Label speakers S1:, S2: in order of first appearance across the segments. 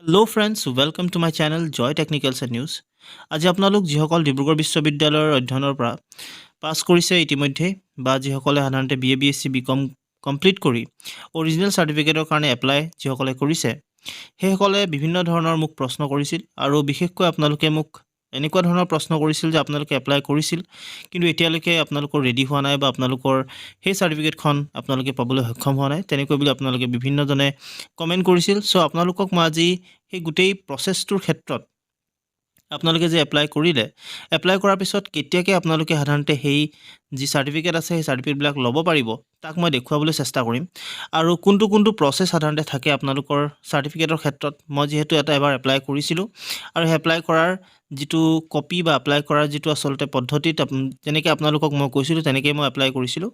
S1: Hello friends, welcome to my channel Joy Technicals and News. আজি আপোনালোক যিসকল ডিব্ৰুগড় বিশ্ববিদ্যালয়ৰ অধ্যয়নৰ পৰা পাছ কৰিছে ইতিমধ্যে বা যিসকলে সাধাৰণতে B A, B S C, B com complete কৰি অৰিজিনেল চাৰ্টিফিকেটৰ কাৰণে এপ্লাই যিসকলে কৰিছে, সেইসকলে বিভিন্ন ধৰণৰ মোক প্ৰশ্ন কৰিছিল। আৰু বিশেষকৈ আপোনালোকে মোক এনেকুৱা ধৰণৰ প্ৰশ্ন কৰিছিল যে আপোনালোকে এপ্লাই কৰিছিল, কিন্তু এতিয়ালৈকে আপোনালোকৰ ৰেডি হোৱা নাই বা আপোনালোকৰ সেই চাৰ্টিফিকেটখন আপোনালোকে পাবলৈ সক্ষম হোৱা নাই, তেনেকৈ বুলি আপোনালোকে বিভিন্নজনে কমেণ্ট কৰিছিল। চ' আপোনালোকক মই আজি সেই গোটেই প্ৰচেছটোৰ ক্ষেত্ৰত আপোনালোকে যে এপ্লাই কৰিলে, এপ্লাই কৰাৰ পিছত কেতিয়াকৈ আপোনালোকে সাধাৰণতে সেই যি চাৰ্টিফিকেট আছে, সেই চাৰ্টিফিকেটবিলাক ল'ব পাৰিব, তাক মই দেখুৱাবলৈ চেষ্টা কৰিম। আৰু কোনটো কোনটো প্ৰচেছ সাধাৰণতে থাকে আপোনালোকৰ চাৰ্টিফিকেটৰ ক্ষেত্ৰত, মই যিহেতু এটা এবাৰ এপ্লাই কৰিছিলোঁ আৰু সেই এপ্লাই কৰাৰ যিটো কপি বা এপ্লাই কৰাৰ যিটো আচলতে পদ্ধতিত যেনেকৈ আপোনালোকক মই কৈছিলোঁ, তেনেকৈয়ে মই এপ্লাই কৰিছিলোঁ।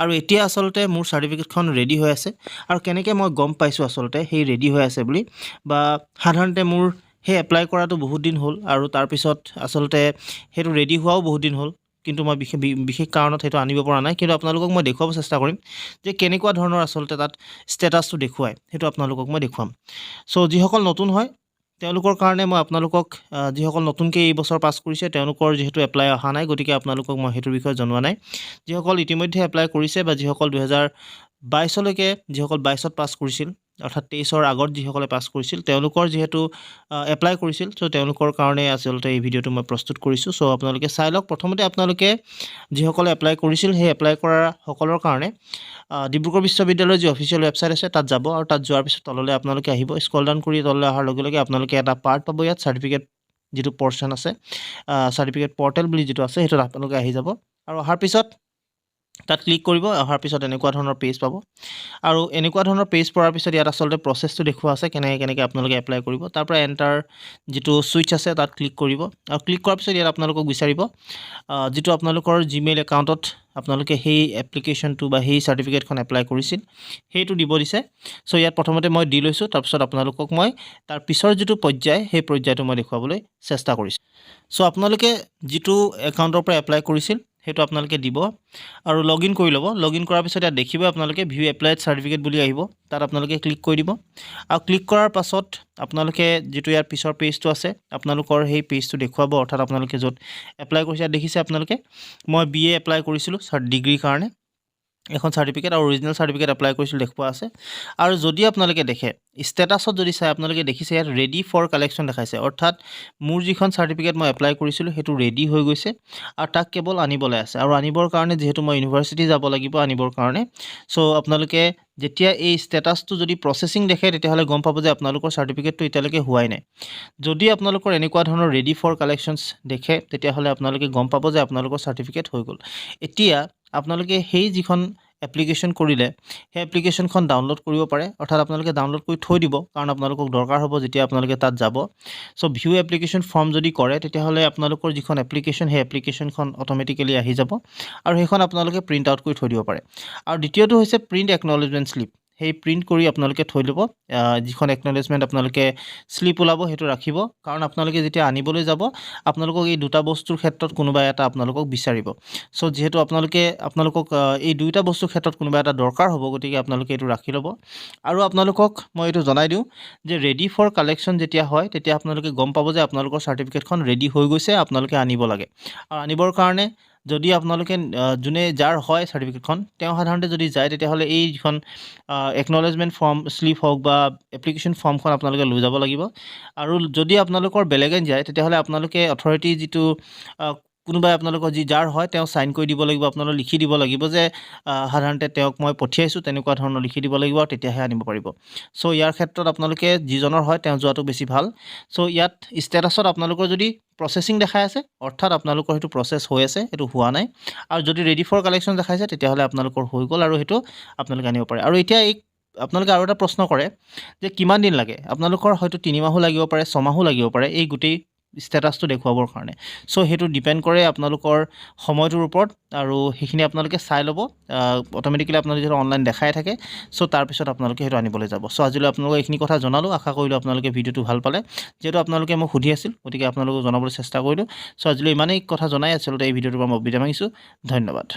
S1: আৰু এতিয়া আচলতে মোৰ চাৰ্টিফিকেটখন ৰেডি হৈ আছে। আৰু কেনেকৈ মই গম পাইছোঁ আচলতে সেই ৰেডি হৈ আছে বুলি, বা সাধাৰণতে মোৰ সেই এপ্লাই কৰাটো বহুত দিন হ'ল আৰু তাৰপিছত আচলতে সেইটো ৰেডি হোৱাও বহুত দিন হ'ল, কিন্তু মই বিশেষ বিশেষ কাৰণত সেইটো আনিব পৰা নাই। কিন্তু আপোনালোকক মই দেখুৱাব চেষ্টা কৰিম যে কেনেকুৱা ধৰণৰ আচলতে তাত ষ্টেটাছটো দেখুৱায়, সেইটো আপোনালোকক মই দেখুৱাম। চ' যিসকল নতুন হয় তেওঁলোকৰ কাৰণে মই আপোনালোকক, যিসকল নতুনকৈ এই বছৰ পাছ কৰিছে, তেওঁলোকৰ যিহেতু এপ্লাই অহা নাই, গতিকে আপোনালোকক মই সেইটোৰ বিষয়ে জনোৱা নাই। যিসকল ইতিমধ্যে এপ্লাই কৰিছে বা যিসকল 2022লৈকে, যিসকল 22ত পাছ কৰিছিল, অৰ্থাৎ 23ৰ আগত যিসকলে পাছ কৰিছিল, তেওঁলোকৰ যিহেতু এপ্লাই কৰিছিল, চ' তেওঁলোকৰ কাৰণে আচলতে এই ভিডিঅ'টো মই প্ৰস্তুত কৰিছোঁ। চ' আপোনালোকে চাই লওক। প্ৰথমতে আপোনালোকে যিসকলে এপ্লাই কৰিছিল, সেই এপ্লাই কৰা সকলৰ কাৰণে ডিব্ৰুগড় বিশ্ববিদ্যালয়ৰ যি অফিচিয়েল ৱেবছাইট আছে, তাত যাব। আৰু তাত যোৱাৰ পিছত তললৈ আপোনালোকে আহিব। স্ক্ৰল ডাউন কৰি তললৈ অহাৰ লগে লগে আপোনালোকে এটা পাৰ্ট পাব ইয়াত, চাৰ্টিফিকেট যিটো পৰ্চন আছে, চাৰ্টিফিকেট পৰ্টেল বুলি যিটো আছে, সেইটোত আপোনালোকে আহি যাব। আৰু অহাৰ পিছত তাত ক্লিক কৰিব। অহাৰ পিছত এনেকুৱা ধৰণৰ পেজ পাব। আৰু এনেকুৱা ধৰণৰ পেজ পোৱাৰ পিছত ইয়াত আচলতে প্ৰচেছটো দেখুওৱা আছে, কেনেকৈ কেনেকৈ আপোনালোকে এপ্লাই কৰিব। তাৰ পৰা এণ্টাৰ যিটো ছুইচ আছে, তাত ক্লিক কৰিব। আৰু ক্লিক কৰাৰ পিছত ইয়াত আপোনালোকক বিচাৰিব যিটো আপোনালোকৰ জিমেইল একাউণ্টত আপোনালোকে সেই এপ্লিকেশ্যনটো বা সেই চাৰ্টিফিকেটখন এপ্লাই কৰিছিল, সেইটো দিব দিছে। চ' ইয়াত প্ৰথমতে মই দি লৈছোঁ, তাৰপিছত আপোনালোকক মই তাৰ পিছৰ যিটো পৰ্যায়, সেই পৰ্যায়টো মই দেখুৱাবলৈ চেষ্টা কৰিছোঁ। চ' আপোনালোকে যিটো একাউণ্টৰ পৰা এপ্লাই কৰিছিল, সেইটো আপোনালোকে দিব আৰু লগ ইন কৰি ল'ব। লগ ইন কৰাৰ পিছত ইয়াত দেখিব আপোনালোকে ভিউ এপ্লাইড চাৰ্টিফিকেট বুলি আহিব। তাত আপোনালোকে ক্লিক কৰি দিব। আৰু ক্লিক কৰাৰ পাছত আপোনালোকে যিটো ইয়াৰ পিছৰ পেজটো আছে, আপোনালোকৰ সেই পেজটো দেখুৱাব, অৰ্থাৎ আপোনালোকে য'ত এপ্লাই কৰিছে। ইয়াত দেখিছে আপোনালোকে, মই বি এ এপ্লাই কৰিছিলোঁ ডিগ্ৰীৰ কাৰণে এখন চাৰ্টিফিকেট আৰু অৰিজিনেল চাৰ্টিফিকেট এপ্লাই কৰিছিলোঁ, দেখুওৱা আছে। আৰু যদি আপোনালোকে দেখে, ষ্টেটাছত যদি চাই, আপোনালোকে দেখিছে ইয়াত ৰেডি ফৰ কালেকশ্যন দেখাইছে। অৰ্থাৎ মোৰ যিখন চাৰ্টিফিকেট মই এপ্লাই কৰিছিলোঁ, সেইটো ৰেডি হৈ গৈছে আৰু তাক কেৱল আনিবলৈ আছে। আৰু আনিবৰ কাৰণে যিহেতু মই ইউনিভাৰ্চিটি যাব লাগিব আনিবৰ কাৰণে। চ' আপোনালোকে যেতিয়া এই ষ্টেটাছটো যদি প্ৰচেছিং দেখে, তেতিয়াহ'লে গম পাব যে আপোনালোকৰ চাৰ্টিফিকেটটো এতিয়ালৈকে হোৱাই নাই। যদি আপোনালোকৰ এনেকুৱা ধৰণৰ ৰেডি ফৰ কালেকশ্যনছ দেখে, তেতিয়াহ'লে আপোনালোকে গম পাব যে আপোনালোকৰ চাৰ্টিফিকেট হৈ গ'ল। এতিয়া আপোনালোকে সেই যিখন এপ্লিকেশ্যন কৰিলে, সেই এপ্লিকেশ্যনখন ডাউনলোড কৰিব পাৰে। অৰ্থাৎ আপোনালোকে ডাউনলোড কৰি থৈ দিব, কাৰণ আপোনালোকক দৰকাৰ হ'ব যেতিয়া আপোনালোকে তাত যাব। চ' ভিউ এপ্লিকেশ্যন ফৰ্ম যদি কৰে, তেতিয়াহ'লে আপোনালোকৰ যিখন এপ্লিকেশ্যন, সেই এপ্লিকেশ্যনখন অট'মেটিকেলি আহি যাব আৰু সেইখন আপোনালোকে প্ৰিণ্ট আউট কৰি থৈ দিব পাৰে। আৰু দ্বিতীয়টো হৈছে প্ৰিণ্ট একনলেজমেণ্ট শ্লিপ। সেই প্ৰিণ্ট কৰি আপোনালোকে থৈ ল'ব। যিখন একনলেজমেণ্ট আপোনালোকে শ্লিপ ওলাব, সেইটো ৰাখিব, কাৰণ আপোনালোকে যেতিয়া আনিবলৈ যাব, আপোনালোকক এই দুটা বস্তুৰ ক্ষেত্ৰত কোনোবা এটা আপোনালোকক বিচাৰিব। চ' যিহেতু আপোনালোকক এই দুয়োটা বস্তুৰ ক্ষেত্ৰত কোনোবা এটা দৰকাৰ হ'ব, গতিকে আপোনালোকে এইটো ৰাখি ল'ব। আৰু আপোনালোকক মই এইটো জনাই দিওঁ যে ৰেডি ফৰ কালেকশ্যন যেতিয়া হয়, তেতিয়া আপোনালোকে গম পাব যে আপোনালোকৰ চাৰ্টিফিকেটখন ৰেডি হৈ গৈছে, আপোনালোকে আনিব লাগে। আৰু আনিবৰ কাৰণে যদি আপোনালোকে যোনে যাৰ হয় চাৰ্টিফিকেটখন, তেওঁ সাধাৰণতে যদি যায়, তেতিয়াহ'লে এই যিখন একনলেজমেণ্ট ফৰ্ম শ্লিপ হওক বা এপ্লিকেশ্যন ফৰ্মখন আপোনালোকে লৈ যাব লাগিব। আৰু যদি আপোনালোকৰ বেলেগে যায়, তেতিয়াহ'লে আপোনালোকে অথৰিটি যিটো কোনোবাই আপোনালোকৰ যি যাৰ হয়, তেওঁ চাইন কৰি দিব লাগিব, আপোনালোকে লিখি দিব লাগিব যে সাধাৰণতে তেওঁক মই পঠিয়াইছোঁ, তেনেকুৱা ধৰণৰ লিখি দিব লাগিব আৰু তেতিয়াহে আনিব পাৰিব। চ' ইয়াৰ ক্ষেত্ৰত আপোনালোকে যিজনৰ হয়, তেওঁ যোৱাটো বেছি ভাল। চ' ইয়াত ষ্টেটাছত আপোনালোকৰ যদি প্ৰচেছিং দেখাই আছে, অৰ্থাৎ আপোনালোকৰ সেইটো প্ৰচেছ হৈ আছে, সেইটো হোৱা নাই। আৰু যদি ৰেডি ফৰ কালেকশ্যন দেখাইছে, তেতিয়াহ'লে আপোনালোকৰ হৈ গ'ল আৰু সেইটো আপোনালোকে আনিব পাৰে। আৰু এতিয়া এই আপোনালোকে আৰু এটা প্ৰশ্ন কৰে যে কিমান দিন লাগে? আপোনালোকৰ হয়তো 3 মাহো লাগিব পাৰে, 6 মাহো লাগিব পাৰে এই গোটেই ষ্টেটাছটো দেখুৱাবৰ কাৰণে। চ' সেইটো ডিপেণ্ড কৰে আপোনালোকৰ সময়টোৰ ওপৰত আৰু সেইখিনি আপোনালোকে চাই ল'ব। অট'মেটিকেলি আপোনালোকে যিহেতু অনলাইন দেখাই থাকে, চ' তাৰপিছত আপোনালোকে সেইটো আনিবলৈ যাব। চ' আজিলৈ আপোনালোকক এইখিনি কথা জনালোঁ। আশা কৰিলোঁ আপোনালোকে ভিডিঅ'টো ভাল পালে। যিহেতু আপোনালোকে মোক সুধি আছিল, গতিকে আপোনালোকক জনাবলৈ চেষ্টা কৰিলোঁ। চ' আজিলৈ ইমানেই কথা জনাই আচলতে এই ভিডিঅ'টোৰ পৰা মই বিদায় মাগিছোঁ। ধন্যবাদ।